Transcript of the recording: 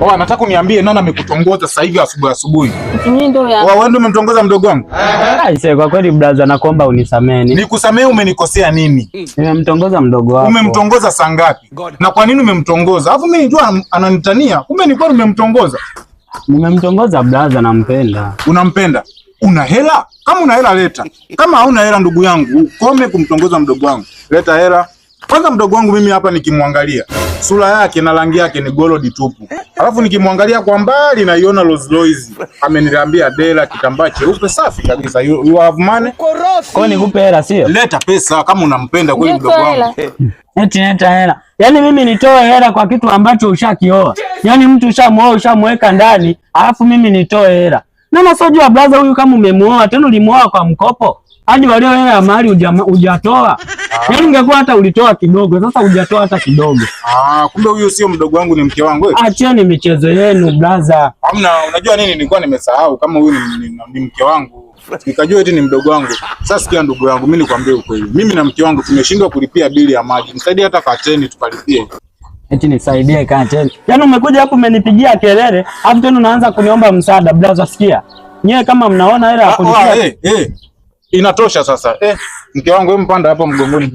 Oh, nataka uniambie nani amekutongoza sasa hivi asubuhi asubuhi? Mimi ndio ya. Wewe ndio umemtongoza mdogo wangu? Aise, kwa kweli brother, nakuomba unisamehe. Nikusamehe, umenikosea nini? Nimemtongoza mdogo wako. Umemtongoza saa ngapi? Na kwa nini umemtongoza? Alafu mimi nijua ananitania, kumbe ni kweli umemtongoza. Nimemtongoza brother, nampenda. Unampenda? Una hela? Kama una hela leta. Kama hauna hela, ndugu yangu, ukome kumtongoza mdogo wangu. Leta hela. Kwanza mdogo wangu mimi hapa nikimwangalia, sura yake na rangi yake ni gold tupu. Alafu nikimwangalia kwa mbali naiona Rolls Royce. Amenilambia dela kitambaa cheupe safi kabisa. You have money? Kwa hiyo nikupe hela sio? Leta pesa kama unampenda kweli Ndio mdogo wangu. hela. Eti leta hela. Yaani mimi nitoe hela kwa kitu ambacho ushakioa. Yaani mtu ushamuoa, ushamweka ndani, alafu mimi nitoe hela. Na nasojua brother huyu kama umemuoa, tena ulimuoa kwa mkopo. Hadi walio hela ya mahali hujatoa. Yaani ungekuwa hata ulitoa kidogo, sasa hujatoa hata kidogo. Ah, kumbe huyu sio mdogo wangu, ni mke wangu. Eh. Acheni michezo yenu brother. Hamna, unajua nini, nilikuwa nimesahau kama huyu ni mke wangu. Nikajua eti ni mdogo wangu. Sasa sikia ndugu yangu, mimi nikwambie ukweli. Mimi na mke wangu tumeshindwa kulipia bili ya maji. Nisaidie hata kateni tukalipie. Eti nisaidie kateni. Yaani umekuja hapo umenipigia kelele, alafu tena unaanza kuniomba msaada brother, sikia. Nyewe kama mnaona hela ya kulipia Inatosha sasa. Mke wangu wewe mpanda hapo mgongoni.